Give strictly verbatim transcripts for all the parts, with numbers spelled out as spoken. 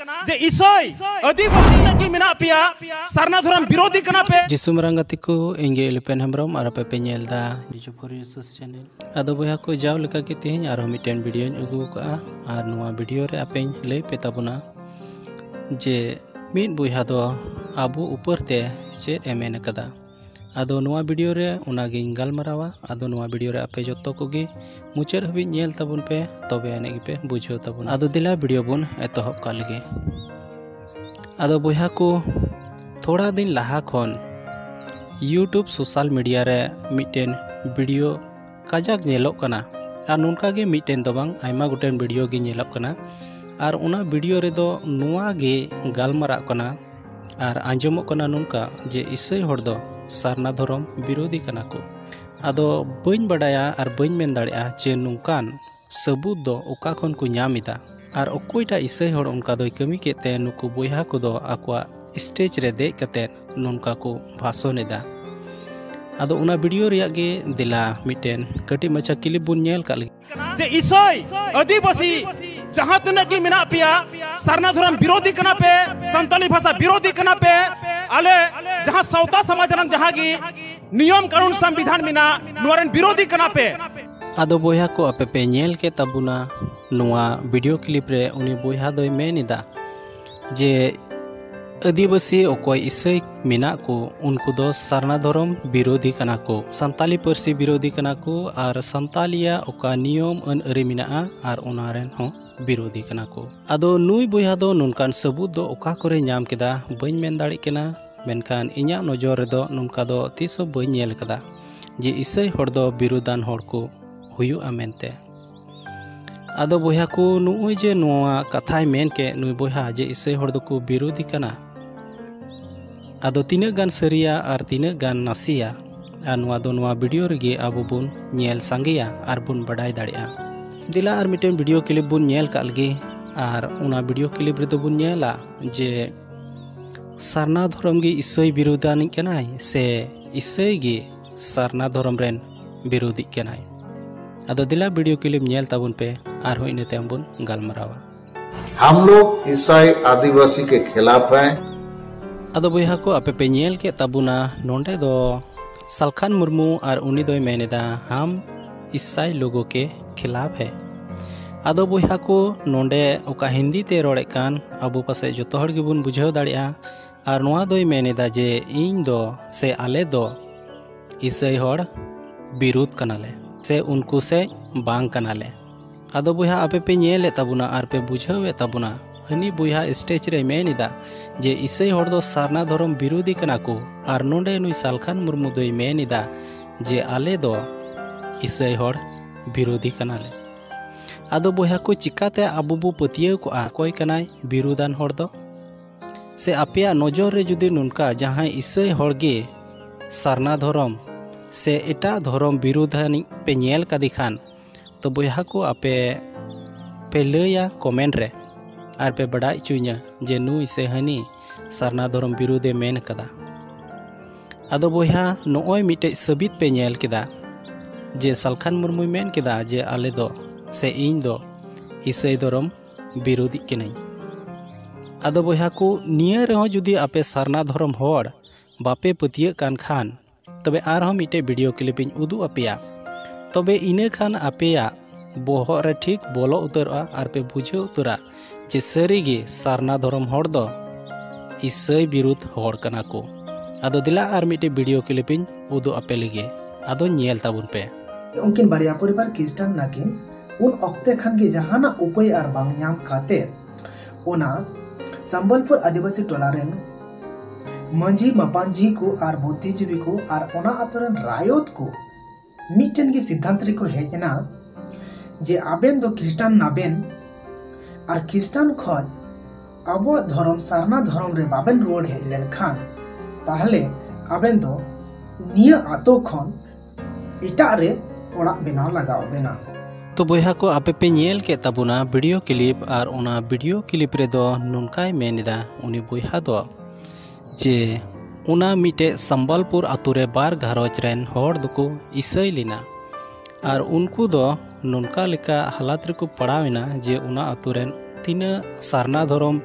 ᱡᱮ ᱤᱥᱟᱹᱭ ᱟᱹᱫᱤᱵᱟᱹᱥᱤ ᱛᱤᱱᱟᱹᱜ ᱜᱮ ᱢᱮᱱᱟᱜ ᱯᱮᱭᱟ, ᱥᱟᱨᱱᱟ ᱫᱷᱚᱨᱚᱢ ᱵᱤᱨᱳᱫᱷᱤ ᱠᱟᱱᱟ ᱯᱮ᱾ ᱡᱤᱥᱩ ᱢᱟᱨᱟᱝ ᱜᱟᱛᱮ ᱠᱚ, ᱤᱧ ᱜᱮ ᱤᱞᱤᱯᱮᱱ ᱦᱮᱢᱵᱨᱚᱢ ᱟᱨ ᱟᱯᱮ ᱯᱮ ᱧᱮᱞ ᱮᱫᱟ ᱵᱤᱡᱩ ᱯᱷᱚᱨ ᱤᱥᱟᱹᱭ ᱪᱮᱱᱮᱞ᱾ ᱟᱫᱚ ᱵᱚᱭᱦᱟ ᱠᱚ, ᱡᱟᱣ ᱞᱮᱠᱟ ᱜᱮ ᱛᱮᱦᱮᱧ ᱟᱨᱦᱚᱸ ᱢᱤᱫᱴᱮᱱ ᱵᱷᱤᱰᱤᱭᱳᱧ ᱟᱹᱜᱩ ᱟᱠᱟᱫᱼᱟ ᱟᱨ ᱱᱚᱣᱟ ᱵᱷᱤᱰᱤᱭᱳ ᱨᱮ ᱟᱯᱮᱧ ᱞᱟᱹᱭ ᱯᱮ ᱛᱟᱵᱚᱱᱟ ᱡᱮ ᱢᱤᱫ ᱵᱚᱭᱦᱟ ᱫᱚ ᱟᱵᱚ ᱩᱯᱚᱨ ᱛᱮ ᱪᱮᱫ ᱮ ᱢᱮᱱ ᱟᱠᱟᱫᱟ᱾ ᱟᱫᱚ ᱱᱚᱣᱟ ᱵᱷᱤᱰᱤᱭᱳ ᱨᱮ ᱚᱱᱟᱜᱤᱧ ᱜᱟᱞᱢᱟᱨᱟᱣᱟ᱾ ᱟᱫᱚ ᱱᱚᱣᱟ ᱵᱷᱤᱰᱤᱭᱳ ᱨᱮ ᱟᱯᱮ ᱡᱚᱛᱚ ᱠᱚᱜᱮ ᱢᱩᱪᱟᱹᱫ ᱦᱟᱹᱵᱤᱡ ᱧᱮᱞ ᱛᱟᱵᱚᱱ ᱯᱮ, ᱛᱚᱵᱮ ᱟᱹᱱᱤᱡ ᱜᱮᱯᱮ ᱵᱩᱡᱷᱟᱹᱣ ᱛᱟᱵᱚᱱᱟ᱾ ᱟᱫᱚ ᱫᱮᱞᱟ ᱵᱷᱤᱰᱤᱭᱳ ᱵᱚᱱ ᱮᱛᱚᱦᱚᱵ ᱠᱟᱜ ᱞᱮᱜᱮ᱾ ᱟᱫᱚ ᱵᱚᱭᱦᱟ ᱠᱚ, ᱛᱷᱚᱲᱟ ᱫᱤᱱ ᱞᱟᱦᱟ ᱠᱷᱚᱱ YouTube ᱥᱳᱥᱟᱞ ᱢᱤᱰᱤᱭᱟ ᱨᱮ ᱢᱤᱫᱴᱮᱱ ᱵᱷᱤᱰᱤᱭᱳ ᱠᱟᱡᱟᱠ ᱧᱮᱞᱚᱜ ᱠᱟᱱᱟ᱾ ᱟᱨ ᱱᱚᱝᱠᱟ ᱜᱮ ᱢᱤᱫᱴᱮᱱ ᱫᱚ ᱵᱟᱝ, ᱟᱭᱢᱟ ᱜᱚᱴᱮᱱ ᱵᱷᱤᱰᱤᱭᱳ ᱜᱮ ᱧᱮᱞᱚᱜ ᱠᱟᱱᱟ᱾ ᱟᱨ ᱚᱱᱟ ᱵᱷᱤᱰᱤᱭᱳ ᱨᱮᱫᱚ ᱱᱚᱣᱟ ᱜᱮ ᱜᱟᱞᱢᱟᱨᱟᱜ ᱠᱟᱱᱟ ᱟᱨ ᱟᱸᱡᱚᱢᱚᱜ ᱠᱟᱱᱟ ᱱᱚᱝᱠᱟ ᱡᱮ ᱤᱥᱟᱹᱭ ᱦᱚᱲ ᱫᱚ ᱥᱟᱨᱱᱟ ᱫᱷᱚᱨᱚᱢ ᱵᱤᱨᱳᱫᱷᱤ ᱠᱟᱱᱟ ᱠᱚ᱾ ᱟᱫᱚ ᱵᱟᱹᱧ ᱵᱟᱰᱟᱭᱟ ᱟᱨ ᱵᱟᱹᱧ ᱢᱮᱱ ᱫᱟᱲᱮᱭᱟᱜᱼᱟ ᱡᱮ ᱱᱚᱝᱠᱟᱱ ᱥᱟᱹᱵᱩᱛ ᱫᱚ ᱚᱠᱟ ᱠᱷᱚᱱ ᱠᱚ ᱧᱟᱢ ᱮᱫᱟ ᱟᱨ ᱚᱠᱚᱭᱴᱟᱜ ᱤᱥᱟᱹᱭ ᱦᱚᱲ ᱚᱱᱠᱟ ᱫᱚᱭ ᱠᱟᱹᱢᱤ ᱠᱮᱫ ᱛᱮ ᱱᱩᱠᱩ ᱵᱚᱭᱦᱟ ᱠᱚᱫᱚ ᱟᱠᱚᱣᱟᱜ ᱥᱴᱮᱡᱽ ᱨᱮ ᱫᱮᱡ ᱠᱟᱛᱮ ᱱᱚᱝᱠᱟ ᱠᱚ ᱵᱷᱟᱥᱚᱱ ᱮᱫᱟ᱾ ᱟᱫᱚ ᱚᱱᱟ ᱵᱷᱤᱰᱤᱭᱳ ᱨᱮᱭᱟᱜ ᱜᱮ ᱫᱮᱞᱟ ᱢᱤᱫᱴᱮᱱ ᱠᱟᱹᱴᱤᱡ ᱢᱟᱪᱷᱟ ᱠᱞᱤᱯ ᱵᱚᱱ ᱧᱮᱞ ᱠᱟᱜ ᱞᱮᱜᱮ᱾ ᱡᱮ ᱤᱥᱟᱹᱭ ᱟᱹᱫᱤᱵᱟᱹᱥᱤ ᱡᱟᱦᱟᱸ ᱛᱤᱱᱟᱹᱜ ᱜᱮ ᱢᱮᱱᱟᱜ ᱯᱮᱭᱟ, ᱥᱟᱨᱱᱟ ᱫᱷᱚᱨᱚᱢ ᱵᱤᱨᱳᱫᱷᱤ ᱠᱟᱱᱟ ᱯᱮ, ᱥᱟᱱᱛᱟᱞᱤ ᱵᱷᱟᱥᱟ ᱵᱤᱨᱳᱫᱷᱤ ᱠᱟᱱᱟ ᱯᱮ, ᱟᱞᱮ ᱡᱟᱦᱟᱸ ᱥᱟᱶᱛᱟ ᱥᱚᱢᱟᱡᱽ ᱨᱮᱱ ᱡᱟᱦᱟᱸ ᱜᱮ ᱱᱤᱭᱚᱢ ᱠᱟᱹᱱᱩᱱ ᱥᱚᱝᱵᱤᱫᱷᱟᱱ ᱢᱮᱱᱟᱜ, ᱱᱚᱣᱟ ᱨᱮᱱ ᱵᱤᱨᱳᱫᱷᱤ ᱠᱟᱱᱟ ᱯᱮ᱾ ᱟᱫᱚ ᱵᱚᱭᱦᱟ ᱠᱚ, ᱟᱯᱮ ᱯᱮ ᱧᱮᱞ ᱠᱮᱫ ᱛᱟᱵᱚᱱᱟ ᱱᱚᱣᱟ ᱵᱷᱤᱰᱤᱭᱳ ᱠᱞᱤᱯ ᱨᱮ ᱩᱱᱤ ᱵᱚᱭᱦᱟ ᱫᱚᱭ ᱢᱮᱱ ᱮᱫᱟ ᱡᱮ ᱟᱹᱫᱤᱵᱟᱹᱥᱤ ᱚᱠᱚᱭ ᱤᱥᱟᱹᱭ ᱢᱮᱱᱟᱜ ᱠᱚ, ᱩᱱᱠᱩ ᱫᱚ ᱥᱟᱨᱱᱟ ᱫᱷᱚᱨᱚᱢ ᱵᱤᱨᱳᱫᱷᱤ ᱠᱟᱱᱟ ᱠᱚ, ᱥᱟᱱᱛᱟᱞᱤ ᱯᱟᱹᱨᱥᱤ ᱵᱤᱨᱳᱫᱷᱤ ᱠᱟᱱᱟ ᱠᱚ ᱟᱨ ᱥᱟᱱᱛᱟᱞᱤᱭᱟᱜ ᱚᱠᱟ ᱱᱤᱭᱚᱢ ᱟᱹᱱ ᱟᱹᱨᱤ ᱢᱮᱱᱟᱜᱼᱟ ᱟᱨ ᱚᱱᱟ ᱨᱮᱱ ᱦᱚᱸ ᱵᱤᱨᱳᱫᱷᱤ ᱠᱟᱱᱟ ᱠᱚ᱾ ᱟᱫᱚ ᱱᱩᱭ ᱵᱚᱭᱦᱟ ᱫᱚ ᱱᱚᱝᱠᱟᱱ ᱥᱟᱹᱵᱩᱛ ᱫᱚ ᱚᱠᱟ ᱠᱚᱨᱮ ᱧᱟᱢ ᱠᱮᱫᱟ ᱵᱟᱹᱧ ᱢᱮᱱ ᱫᱟᱲᱮᱭᱟᱜ ᱠᱟᱱᱟ, ᱢᱮᱱᱠᱷᱟᱱ ᱤᱧᱟᱹᱜ ᱱᱚᱡᱚᱨ ᱨᱮᱫᱚ ᱱᱚᱝᱠᱟ ᱫᱚ ᱛᱤᱥ ᱦᱚᱸ ᱵᱟᱹᱧ ᱧᱮᱞ ᱠᱟᱫᱟ ᱡᱮ ᱤᱥᱟᱹᱭ ᱦᱚᱲ ᱫᱚ ᱵᱤᱨᱳᱫᱷᱟᱱ ᱦᱚᱲ ᱠᱚ ᱦᱩᱭᱩᱜᱼᱟ ᱢᱮᱱᱛᱮ᱾ ᱟᱫᱚ ᱵᱚᱭᱦᱟ ᱠᱚ, ᱱᱚᱜᱼᱚᱭ ᱡᱮ ᱱᱚᱣᱟ ᱠᱟᱛᱷᱟᱭ ᱢᱮᱱ ᱠᱮᱫ ᱱᱩᱭ ᱵᱚᱭᱦᱟ ᱡᱮ ᱤᱥᱟᱹᱭ ᱦᱚᱲ ᱫᱚᱠᱚ ᱵᱤᱨᱳᱫᱷᱤ ᱠᱟᱱᱟ, ᱟᱫᱚ ᱛᱤᱱᱟᱹᱜ ᱜᱟᱱ ᱥᱟᱹᱨᱤᱭᱟ ᱟᱨ ᱛᱤᱱᱟᱹᱜ ᱜᱟᱱ ᱱᱟᱥᱮᱭᱟ, ᱟᱨ ᱱᱚᱣᱟ ᱫᱚ ᱱᱚᱣᱟ ᱵᱷᱤᱰᱤᱭᱳ ᱨᱮᱜᱮ ᱟᱵᱚ ᱵᱚᱱ ᱧᱮᱞ ᱥᱟᱸᱜᱮᱭᱟ ᱟᱨ ᱵᱚᱱ ᱵᱟᱰᱟᱭ ᱫᱟᱲᱮᱭᱟᱜᱼᱟ᱾ ᱫᱮᱞᱟ ᱟᱨ ᱢᱤᱫᱴᱮᱱ ᱵᱷᱤᱰᱤᱭᱳ ᱠᱞᱤᱯ ᱵᱚᱱ ᱧᱮᱞ ᱠᱟᱜ ᱞᱮᱜᱮ, ᱟᱨ ᱚᱱᱟ ᱵᱷᱤᱰᱤᱭᱳ ᱠᱞᱤᱯ ᱨᱮᱫᱚ ᱵᱚᱱ ᱧᱮᱞᱟ ᱡᱮ ᱥᱟᱨᱱᱟ ᱫᱷᱚᱨᱚᱢ ᱜᱮ ᱤᱥᱟᱹᱭ ᱵᱤᱨᱳᱫᱷᱟᱱᱤᱡ ᱠᱟᱱᱟᱭ ᱥᱮ ᱤᱥᱟᱹᱭ ᱜᱮ ᱥᱟᱨᱱᱟ ᱫᱷᱚᱨᱚᱢ ᱨᱮᱱ ᱵᱤᱨᱳᱫᱷᱤᱡ ᱠᱟᱱᱟᱭ᱾ ᱟᱫᱚ ᱫᱮᱞᱟ ᱵᱷᱤᱰᱤᱭᱳ ᱠᱞᱤᱯ ᱧᱮᱞ ᱛᱟᱵᱚᱱ ᱯᱮ, ᱟᱨᱦᱚᱸ ᱤᱱᱟᱹ ᱛᱟᱭᱚᱢ ᱵᱚᱱ ᱜᱟᱞᱢᱟᱨᱟᱣᱟ᱾ हम लोग ईसाई आदिवासी के खिलाफ हैं। ᱟᱫᱚ ᱵᱚᱭᱦᱟ ᱠᱚ, ᱟᱯᱮ ᱯᱮ ᱧᱮᱞ ᱠᱮᱫ ᱛᱟᱵᱚᱱᱟ, ᱱᱚᱰᱮ ᱫᱚ ᱥᱟᱞᱠᱷᱟᱱ ᱢᱩᱨᱢᱩ ᱟᱨ ᱩᱱᱤ ᱫᱚᱭ ᱢᱮᱱ ᱮᱫᱟ, ᱦᱟᱢ ᱤᱥᱟᱭ ᱞᱳᱜᱳ ᱠᱮ ᱠᱷᱤᱞᱟᱯ ᱦᱮ᱾ ᱟᱫᱚ ᱵᱚᱭᱦᱟ ᱠᱚ, ᱱᱚᱰᱮ ᱚᱠᱟ ᱦᱤᱱᱫᱤ ᱛᱮ ᱨᱚᱲᱮᱫ ᱠᱟᱱ, ᱟᱵᱚ ᱯᱟᱥᱮᱡ ᱡᱚᱛᱚ ᱦᱚᱲ ᱜᱮᱵᱚᱱ ᱵᱩᱡᱷᱟᱹᱣ ᱫᱟᱲᱮᱭᱟᱜᱼᱟ᱾ ᱟᱨ ᱱᱚᱣᱟ ᱫᱚᱭ ᱢᱮᱱ ᱮᱫᱟ ᱡᱮ ᱤᱧ ᱫᱚ ᱥᱮ ᱟᱞᱮ ᱫᱚ ᱤᱥᱟᱹᱭ ᱦᱚᱲ ᱵᱤᱨᱩᱫᱷ ᱠᱟᱱᱟᱞᱮ ᱥᱮ ᱩᱱᱠᱩ ᱥᱮᱡ ᱵᱟᱝ ᱠᱟᱱᱟᱞᱮ᱾ ᱟᱫᱚ ᱵᱚᱭᱦᱟ, ᱟᱯᱮ ᱯᱮ ᱧᱮᱞᱮᱫ ᱛᱟᱵᱚᱱᱟ ᱟᱨ ᱯᱮ ᱵᱩᱡᱷᱟᱹᱣᱮᱫ ᱛᱟᱵᱚᱱᱟ, ᱦᱟᱹᱱᱤ ᱵᱚᱭᱦᱟ ᱥᱴᱮᱡᱽ ᱨᱮᱭ ᱢᱮᱱ ᱮᱫᱟ ᱡᱮ ᱤᱥᱟᱹᱭ ᱦᱚᱲ ᱫᱚ ᱥᱟᱨᱱᱟ ᱫᱷᱚᱨᱚᱢ ᱵᱤᱨᱩᱫᱷᱤ ᱠᱟᱱᱟ ᱠᱚ, ᱟᱨ ᱱᱚᱰᱮ ᱱᱩᱭ ᱥᱟᱞᱠᱷᱟᱱ ᱢᱩᱨᱢᱩ ᱫᱚᱭ ᱢᱮᱱ ᱮᱫᱟ ᱡᱮ ᱟᱞᱮ ᱫᱚ ᱤᱥᱟᱹᱭ ᱦᱚᱲ ᱵᱤᱨᱩᱫᱷᱤ ᱠᱟᱱᱟᱞᱮ᱾ ᱟᱫᱚ ᱵᱚᱭᱦᱟ ᱠᱚ, ᱪᱤᱠᱟᱛᱮ ᱟᱵᱚ ᱵᱚ ᱯᱟᱹᱛᱭᱟᱹᱣ ᱠᱚᱜᱼᱟ ᱚᱠᱚᱭ ᱠᱟᱱᱟᱭ ᱵᱤᱨᱩᱫᱷᱟᱱ ᱦᱚᱲ ᱫᱚ? ᱥᱮ ᱟᱯᱮᱭᱟᱜ ᱱᱚᱡᱚᱨ ᱨᱮ ᱡᱩᱫᱤ ᱱᱚᱝᱠᱟ ᱡᱟᱦᱟᱸᱭ ᱤᱥᱟᱹᱭ ᱦᱚᱲ ᱜᱮ ᱥᱟᱨᱱᱟ ᱫᱷᱚᱨᱚᱢ ᱥᱮ ᱮᱴᱟᱜ ᱫᱷᱚᱨᱚᱢ ᱵᱤᱨᱩᱫᱷᱟᱱᱤᱡ ᱯᱮ ᱧᱮᱞ ᱠᱟᱫᱮ ᱠᱷᱟᱱ, ᱛᱚ ᱵᱚᱭᱦᱟ ᱠᱚ, ᱟᱯᱮ ᱯᱮ ᱞᱟᱹᱭᱟ ᱠᱚᱢᱮᱱᱴ ᱨᱮ, ᱟᱨ ᱯᱮ ᱵᱟᱰᱟᱭ ᱦᱚᱪᱚᱧᱟ ᱡᱮ ᱱᱩᱭ ᱥᱮ ᱦᱟᱹᱱᱤ ᱥᱟᱨᱱᱟ ᱫᱷᱚᱨᱚᱢ ᱵᱤᱨᱩᱫᱷ ᱮ ᱢᱮᱱ ᱠᱟᱫᱟ᱾ ᱟᱫᱚ ᱵᱚᱭᱦᱟ, ᱱᱚᱜᱼᱚᱭ ᱢᱤᱫᱴᱮᱡ ᱥᱟᱹᱵᱤᱛ ᱯᱮ ᱧᱮᱞ ᱠᱮᱫᱟ ᱡᱮ ᱥᱟᱞᱠᱷᱟᱱ ᱢᱩᱨᱢᱩᱭ ᱢᱮᱱ ᱠᱮᱫᱟ ᱡᱮ ᱟᱞᱮ ᱫᱚ ᱥᱮ ᱤᱧ ᱫᱚ ᱤᱥᱟᱹᱭ ᱫᱷᱚᱨᱚᱢ ᱵᱤᱨᱩᱫᱷᱤᱡ ᱠᱟᱹᱱᱟᱹᱧ᱾ ᱟᱫᱚ ᱵᱚᱭᱦᱟ ᱠᱚ, ᱱᱤᱭᱟᱹ ᱨᱮᱦᱚᱸ ᱡᱩᱫᱤ ᱟᱯᱮ ᱥᱟᱨᱱᱟ ᱫᱷᱚᱨᱚᱢ ᱦᱚᱲ ᱵᱟᱯᱮ ᱯᱟᱹᱛᱭᱟᱹᱜ ᱠᱟᱱ ᱠᱷᱟᱱ, ᱛᱚᱵᱮ ᱟᱨᱦᱚᱸ ᱢᱤᱫᱴᱮᱡ ᱵᱷᱤᱰᱤᱭᱳ ᱠᱞᱤᱯ ᱤᱧ ᱩᱫᱩᱜ ᱟᱯᱮᱭᱟ᱾ ᱛᱚᱵᱮ ᱤᱱᱟᱹ ᱠᱷᱟᱱ ᱟᱯᱮᱭᱟᱜ ᱵᱚᱦᱚᱜ ᱨᱮ ᱴᱷᱤᱠ ᱵᱚᱞᱚ ᱩᱛᱟᱹᱨᱚᱜᱼᱟ ᱟᱨ ᱯᱮ ᱵᱩᱡᱷᱟᱹᱣ ᱩᱛᱟᱹᱨᱟ ᱡᱮ ᱥᱟᱹᱨᱤᱜᱮ ᱥᱟᱨᱱᱟ ᱫᱷᱚᱨᱚᱢ ᱦᱚᱲ ᱫᱚ ᱤᱥᱟᱹᱭ ᱵᱤᱨᱩᱫᱷ ᱦᱚᱲ ᱠᱟᱱᱟ ᱠᱚ᱾ ᱟᱫᱚ ᱫᱮᱞᱟ ᱟᱨ ᱢᱤᱫᱴᱮᱡ ᱵᱷᱤᱰᱤᱭᱳ ᱠᱞᱤᱯ ᱤᱧ ᱩᱫᱩᱜ ᱟᱯᱮ ᱞᱮᱜᱮ, ᱟᱫᱚ ᱧᱮᱞ ᱛᱟᱵᱚᱱ ᱯᱮ᱾ ᱩᱱᱠᱤᱱ ᱵᱟᱨᱭᱟ ᱯᱚᱨᱤᱵᱟᱨ ᱠᱷᱨᱤᱥᱴᱟᱱ ᱱᱟᱠᱤᱱ᱾ ᱩᱱ ᱚᱠᱛᱮ ᱠᱷᱟᱱ ᱜᱮ ᱡᱟᱦᱟᱱᱟᱜ ᱩᱯᱟᱹᱭ ᱟᱨ ᱵᱟᱝ ᱧᱟᱢ ᱠᱟᱛᱮ ᱚᱱᱟ ᱥᱟᱢᱵᱚᱞᱯᱩᱨ ᱟᱹᱫᱤᱵᱟᱹᱥᱤ ᱴᱚᱞᱟ ᱨᱮᱱ ᱢᱟᱹᱡᱷᱤ ᱢᱟᱯᱟᱱᱡᱷᱤ ᱠᱚ ᱟᱨ ᱵᱩᱫᱽᱫᱷᱤᱡᱤᱵᱤ ᱠᱚ ᱟᱨ ᱚᱱᱟ ᱟᱛᱳ ᱨᱮᱱ ᱨᱟᱭᱚᱛ ᱠᱚ ᱢᱤᱫᱴᱮᱱ ᱜᱮ ᱥᱤᱫᱽᱫᱷᱟᱱᱛ ᱨᱮᱠᱚ ᱦᱮᱡ ᱮᱱᱟ ᱡᱮ ᱟᱵᱮᱱ ᱫᱚ ᱠᱷᱨᱤᱥᱴᱟᱱ ᱱᱟᱵᱮᱱ, ᱟᱨ ᱠᱷᱨᱤᱥᱴᱟᱱ ᱠᱷᱚᱡ ᱟᱵᱚᱣᱟᱜ ᱫᱷᱚᱨᱚᱢ ᱥᱟᱨᱱᱟ ᱫᱷᱚᱨᱚᱢ ᱨᱮ ᱵᱟᱵᱮᱱ ᱨᱩᱣᱟᱹᱲ ᱦᱮᱡ ᱞᱮᱱᱠᱷᱟᱱ, ᱛᱟᱦᱞᱮ ᱟᱵᱮᱱ ᱫᱚ ᱱᱤᱭᱟᱹ ᱟᱛᱳ ᱠᱷᱚᱱ ᱮᱴᱟᱜ ᱨᱮ ᱚᱲᱟᱜ ᱵᱮᱱᱟᱣ ᱞᱟᱜᱟᱣ ᱵᱮᱱᱟ᱾ ᱛᱚ ᱵᱚᱭᱦᱟ ᱠᱚ, ᱟᱯᱮ ᱯᱮ ᱧᱮᱞ ᱠᱮᱫ ᱛᱟᱵᱚᱱᱟ ᱵᱷᱤᱰᱤᱭᱳ ᱠᱞᱤᱯ, ᱟᱨ ᱚᱱᱟ ᱵᱷᱤᱰᱤᱭᱳ ᱠᱞᱤᱯ ᱨᱮᱫᱚ ᱱᱚᱝᱠᱟᱭ ᱢᱮᱱ ᱮᱫᱟ ᱩᱱᱤ ᱵᱚᱭᱦᱟ ᱫᱚ ᱡᱮ ᱚᱱᱟ ᱢᱤᱫᱴᱮᱡ ᱥᱟᱢᱵᱟᱞᱯᱩᱨ ᱟᱛᱳ ᱨᱮ ᱵᱟᱨ ᱜᱷᱟᱨᱚᱸᱡᱽ ᱨᱮᱱ ᱦᱚᱲ ᱫᱚᱠᱚ ᱤᱥᱟᱹᱭ ᱞᱮᱱᱟ, ᱟᱨ ᱩᱱᱠᱩ ᱫᱚ ᱱᱚᱝᱠᱟ ᱞᱮᱠᱟ ᱦᱟᱞᱟᱛ ᱨᱮᱠᱚ ᱯᱟᱲᱟᱣ ᱮᱱᱟ ᱡᱮ ᱚᱱᱟ ᱟᱛᱳ ᱨᱮᱱ ᱛᱤᱱᱟᱹᱜ ᱥᱟᱨᱱᱟ ᱫᱷᱚᱨᱚᱢ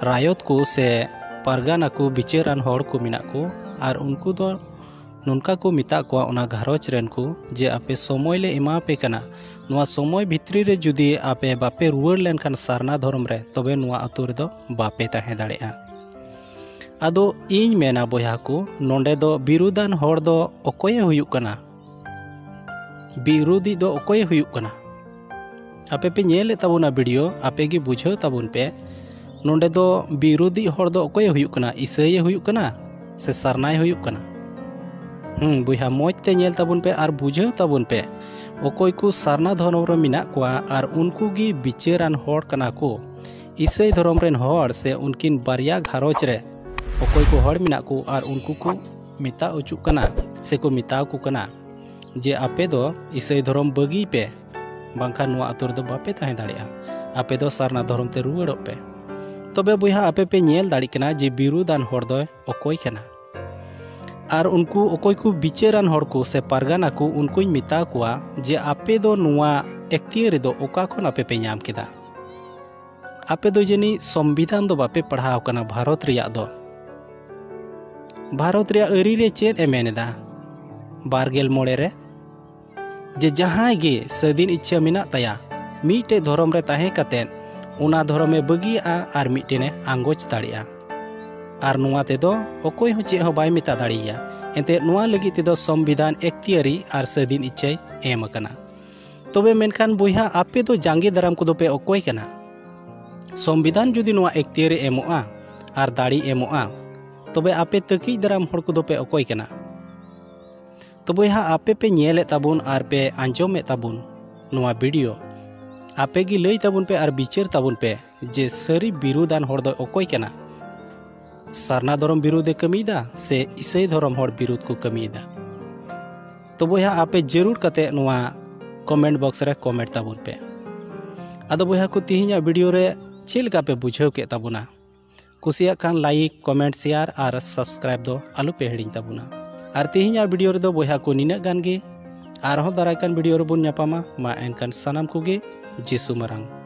ᱨᱟᱭᱚᱛ ᱠᱚ ᱥᱮ ᱯᱟᱨᱜᱟᱱᱟ ᱠᱚ, ᱵᱤᱪᱟᱹᱨᱟᱱ ᱦᱚᱲ ᱠᱚ ᱢᱮᱱᱟᱜ ᱠᱚ, ᱟᱨ ᱩᱱᱠᱩ ᱫᱚ ᱱᱚᱝᱠᱟ ᱠᱚ ᱢᱮᱛᱟᱜ ᱠᱚᱣᱟ ᱚᱱᱟ ᱜᱷᱟᱨᱚᱸᱡᱽ ᱨᱮᱱ ᱠᱚ ᱡᱮ, "ᱟᱯᱮ ᱥᱚᱢᱚᱭ ᱞᱮ ᱮᱢᱟ ᱯᱮ ᱠᱟᱱᱟ, ᱱᱚᱣᱟ ᱥᱚᱢᱚᱭ ᱵᱷᱤᱛᱨᱤ ᱨᱮ ᱡᱩᱫᱤ ᱟᱯᱮ ᱵᱟᱯᱮ ᱨᱩᱣᱟᱹᱲ ᱞᱮᱱᱠᱷᱟᱱ ᱥᱟᱨᱱᱟ ᱫᱷᱚᱨᱚᱢ ᱨᱮ, ᱛᱚᱵᱮ ᱱᱚᱣᱟ ᱟᱹᱛᱩ ᱨᱮᱫᱚ ᱵᱟᱯᱮ ᱛᱟᱦᱮᱸ ᱫᱟᱲᱮᱭᱟᱜᱼᱟ᱾" ᱟᱫᱚ ᱤᱧ ᱢᱮᱱᱟ ᱵᱚᱭᱦᱟ ᱠᱚ, ᱱᱚᱰᱮ ᱫᱚ ᱵᱤᱨᱩᱫᱟᱱ ᱦᱚᱲ ᱫᱚ ᱚᱠᱚᱭᱮ ᱦᱩᱭᱩᱜ ᱠᱟᱱᱟ? ᱵᱤᱨᱩᱫᱤᱡ ᱫᱚ ᱚᱠᱚᱭᱮ ᱦᱩᱭᱩᱜ ᱠᱟᱱᱟ? ᱟᱯᱮ ᱯᱮ ᱧᱮᱞᱮᱫ ᱛᱟᱵᱚᱱᱟ ᱵᱷᱤᱰᱤᱭᱳ, ᱟᱯᱮ ᱜᱮ ᱵᱩᱡᱷᱟᱹᱣ ᱛᱟᱵᱚᱱ ᱯᱮ, ᱱᱚᱰᱮ ᱫᱚ ᱵᱤᱨᱩᱫᱤᱡ ᱦᱚᱲ ᱫᱚ ᱚᱠᱚᱭᱮ ᱦᱩᱭᱩᱜ ᱠᱟᱱᱟ? ᱤᱥᱟᱹᱭᱮ ᱦᱩᱭᱩᱜ ᱠᱟᱱᱟ ᱥᱮ ᱥᱟᱨᱱᱟᱭ ᱦᱩᱭᱩᱜ ᱠᱟᱱᱟ? ᱦᱩᱸ, ᱵᱚᱭᱦᱟ, ᱢᱚᱡᱽ ᱛᱮ ᱧᱮᱞ ᱛᱟᱵᱚᱱ ᱯᱮ ᱟᱨ ᱵᱩᱡᱷᱟᱹᱣ ᱛᱟᱵᱚᱱ ᱯᱮ, ᱚᱠᱚᱭ ᱠᱚ ᱥᱟᱨᱱᱟ ᱫᱷᱚᱨᱚᱢ ᱨᱮ ᱢᱮᱱᱟᱜ ᱠᱚᱣᱟ ᱟᱨ ᱩᱱᱠᱩ ᱜᱮ ᱵᱤᱪᱟᱹᱨᱟᱱ ᱦᱚᱲ ᱠᱟᱱᱟ ᱠᱚ᱾ ᱤᱥᱟᱹᱭ ᱫᱷᱚᱨᱚᱢ ᱨᱮᱱ ᱦᱚᱲ ᱥᱮ ᱩᱱᱠᱤᱱ ᱵᱟᱨᱭᱟ ᱜᱷᱟᱨᱚᱸᱡᱽ ᱨᱮ ᱚᱠᱚᱭ ᱠᱚ ᱦᱚᱲ ᱢᱮᱱᱟᱜ ᱠᱚ ᱟᱨ ᱩᱱᱠᱩ ᱠᱚ ᱢᱮᱛᱟ ᱚᱪᱚᱜ ᱠᱟᱱᱟ ᱥᱮ ᱠᱚ ᱢᱮᱛᱟ ᱠᱚ ᱠᱟᱱᱟ ᱡᱮ, "ᱟᱯᱮ ᱫᱚ ᱤᱥᱟᱹᱭ ᱫᱷᱚᱨᱚᱢ ᱵᱟᱹᱜᱤᱭ ᱯᱮ, ᱵᱟᱝᱠᱷᱟᱱ ᱱᱚᱣᱟ ᱟᱹᱛᱩ ᱨᱮᱫᱚ ᱵᱟᱯᱮ ᱛᱟᱦᱮᱸ ᱫᱟᱲᱮᱭᱟᱜᱼᱟ, ᱟᱯᱮ ᱫᱚ ᱥᱟᱨᱱᱟ ᱫᱷᱚᱨᱚᱢ ᱛᱮ ᱨᱩᱣᱟᱹᱲᱚᱜ ᱯᱮ᱾" ᱛᱚᱵᱮ ᱵᱚᱭᱦᱟ, ᱟᱯᱮ ᱯᱮ ᱧᱮᱞ ᱫᱟᱲᱮᱭᱟᱜ ᱠᱟᱱᱟ ᱡᱮ ᱵᱤᱨᱩᱫᱟᱱ ᱦᱚᱲ ᱫᱚᱭ ᱚᱠᱚᱭ ᱠᱟᱱᱟ? ᱟᱨ ᱩᱱᱠᱩ ᱚᱠᱚᱭ ᱠᱚ ᱵᱤᱪᱟᱹᱨᱟᱱ ᱦᱚᱲ ᱠᱚ ᱥᱮ ᱯᱟᱨᱜᱟᱱᱟ ᱠᱚ, ᱩᱱᱠᱩᱧ ᱢᱮᱛᱟ ᱠᱚᱣᱟ ᱡᱮ, "ᱟᱯᱮ ᱫᱚ ᱱᱚᱣᱟ ᱮᱠᱛᱤᱭᱟᱹᱨ ᱨᱮᱫᱚ ᱚᱠᱟ ᱠᱷᱚᱱ ᱟᱯᱮ ᱯᱮ ᱧᱟᱢ ᱠᱮᱫᱟ? ᱟᱯᱮ ᱫᱚ ᱡᱟᱹᱱᱤᱡ ᱥᱚᱝᱵᱤᱫᱷᱟᱱ ᱫᱚ ᱵᱟᱯᱮ ᱯᱟᱲᱦᱟᱣ ᱠᱟᱱᱟ ᱵᱷᱟᱨᱚᱛ ᱨᱮᱭᱟᱜ ᱫᱚ᱾ ᱵᱷᱟᱨᱚᱛ ᱨᱮᱭᱟᱜ ᱟᱹᱨᱤ ᱨᱮ ᱪᱮᱫ ᱮ ᱢᱮᱱ ᱮᱫᱟ ᱵᱟᱨ ᱜᱮᱞ ᱢᱚᱬᱮ ᱨᱮ? ᱡᱮ ᱡᱟᱦᱟᱸᱭ ᱜᱮ ᱥᱟᱹᱫᱷᱤᱱ ᱤᱪᱪᱷᱟᱹ ᱢᱮᱱᱟᱜ ᱛᱟᱭᱟ, ᱢᱤᱫᱴᱮᱡ ᱫᱷᱚᱨᱚᱢ ᱨᱮ ᱛᱟᱦᱮᱸ ᱠᱟᱛᱮᱫ ᱚᱱᱟ ᱫᱷᱚᱨᱚᱢᱮ ᱵᱟᱹᱜᱤᱭᱟᱜᱼᱟ ᱟᱨ ᱢᱤᱫᱴᱮᱱᱮ ᱟᱸᱜᱚᱪ ᱫᱟᱲᱮᱭᱟᱜᱼᱟ᱾ ᱟᱨ ᱱᱚᱣᱟ ᱛᱮᱫᱚ ᱚᱠᱚᱭ ᱦᱚᱸ ᱪᱮᱫ ᱦᱚᱸ ᱵᱟᱭ ᱢᱮᱛᱟ ᱫᱟᱲᱮᱭᱟᱭᱟ᱾ ᱮᱱᱛᱮᱫ ᱱᱚᱣᱟ ᱞᱟᱹᱜᱤᱫ ᱛᱮᱫᱚ ᱥᱚᱝᱵᱤᱫᱷᱟᱱ ᱮᱠᱛᱤᱭᱟᱨᱤ ᱟᱨ ᱥᱟᱹᱫᱷᱤᱱ ᱤᱪᱪᱷᱟᱹᱭ ᱮᱢ ᱟᱠᱟᱱᱟ᱾" ᱛᱚᱵᱮ ᱢᱮᱱᱠᱷᱟᱱ ᱵᱚᱭᱦᱟ, ᱟᱯᱮ ᱫᱚ ᱡᱟᱸᱜᱮ ᱫᱟᱨᱟᱢ ᱠᱚᱫᱚ ᱯᱮ ᱚᱠᱚᱭ ᱠᱟᱱᱟ? ᱥᱚᱝᱵᱤᱫᱷᱟᱱ ᱡᱩᱫᱤ ᱱᱚᱣᱟ ᱮᱠᱛᱤᱭᱟᱨᱮ ᱮᱢᱚᱜᱼᱟ ᱟᱨ ᱫᱟᱲᱮ ᱮᱢᱚᱜᱼᱟ, ᱛᱚᱵᱮ ᱟᱯᱮ ᱛᱟᱹᱠᱤᱡ ᱫᱟᱨᱟᱢ ᱦᱚᱲ ᱠᱚᱫᱚ ᱯᱮ ᱚᱠᱚᱭ ᱠᱟᱱᱟ? ᱛᱚ ᱵᱚᱭᱦᱟ, ᱟᱯᱮ ᱯᱮ ᱧᱮᱞᱮᱫ ᱛᱟᱵᱚᱱ ᱟᱨ ᱯᱮ ᱟᱸᱡᱚᱢᱮᱫ ᱛᱟᱵᱚᱱ ᱱᱚᱣᱟ ᱵᱷᱤᱰᱤᱭᱳ, ᱟᱯᱮ ᱜᱮ ᱞᱟᱹᱭ ᱛᱟᱵᱚᱱ ᱯᱮ ᱟᱨ ᱵᱤᱪᱟᱹᱨ ᱛᱟᱵᱚᱱ ᱯᱮ ᱡᱮ ᱥᱟᱹᱨᱤ ᱵᱤᱨᱩᱫᱟᱱ ᱦᱚᱲ ᱫᱚ ᱚᱠᱚᱭ ᱠᱟᱱᱟ? ᱥᱟᱨᱱᱟ ᱫᱷᱚᱨᱚᱢ ᱵᱤᱨᱩᱫᱷ ᱮ ᱠᱟᱹᱢᱤᱭᱮᱫᱟ ᱥᱮ ᱤᱥᱟᱹᱭ ᱫᱷᱚᱨᱚᱢ ᱦᱚᱲ ᱵᱤᱨᱩᱫᱷ ᱠᱚ ᱠᱟᱹᱢᱤᱭᱮᱫᱟ? ᱛᱚ ᱵᱚᱭᱦᱟ, ᱟᱯᱮ ᱡᱟᱹᱨᱩᱲ ᱠᱟᱛᱮ ᱱᱚᱣᱟ ᱠᱚᱢᱮᱱᱴ ᱵᱚᱠᱥ ᱨᱮ ᱠᱚᱢᱮᱱᱴ ᱛᱟᱵᱚᱱ ᱯᱮ᱾ ᱟᱫᱚ ᱵᱚᱭᱦᱟ ᱠᱚ, ᱛᱮᱦᱮᱧᱟᱜ ᱵᱷᱤᱰᱤᱭᱳ ᱨᱮ ᱪᱮᱫ ᱞᱮᱠᱟ ᱯᱮ ᱵᱩᱡᱷᱟᱹᱣ ᱠᱮᱫ ᱛᱟᱵᱚᱱᱟ? ᱠᱩᱥᱤᱭᱟᱜ ᱠᱷᱟᱱ ᱞᱟᱭᱤᱠ, ᱠᱚᱢᱮᱱᱴ, ᱥᱮᱭᱟᱨ ᱟᱨ ᱥᱟᱵᱥᱠᱨᱟᱭᱤᱵ ᱫᱚ ᱟᱞᱚ ᱯᱮ ᱦᱤᱲᱤᱧ ᱛᱟᱵᱚᱱᱟ᱾ ᱟᱨ ᱛᱮᱦᱮᱧᱟᱜ ᱵᱷᱤᱰᱤᱭᱳ ᱨᱮᱫᱚ ᱵᱚᱭᱦᱟ ᱠᱚ ᱱᱤᱱᱟᱹᱜ ᱜᱟᱱ ᱜᱮ᱾ ᱟᱨᱦᱚᱸ ᱫᱟᱨᱟᱭ ᱠᱟᱱ ᱵᱷᱤᱰᱤᱭᱳ ᱨᱮᱵᱚᱱ ᱧᱟᱯᱟᱢᱟ᱾ ᱢᱟ ᱮᱱᱠᱷᱟᱱ ᱥᱟᱱᱟᱢ ᱠᱚᱜᱮ ᱡᱤᱥᱩ ᱢᱟᱨᱟᱝ᱾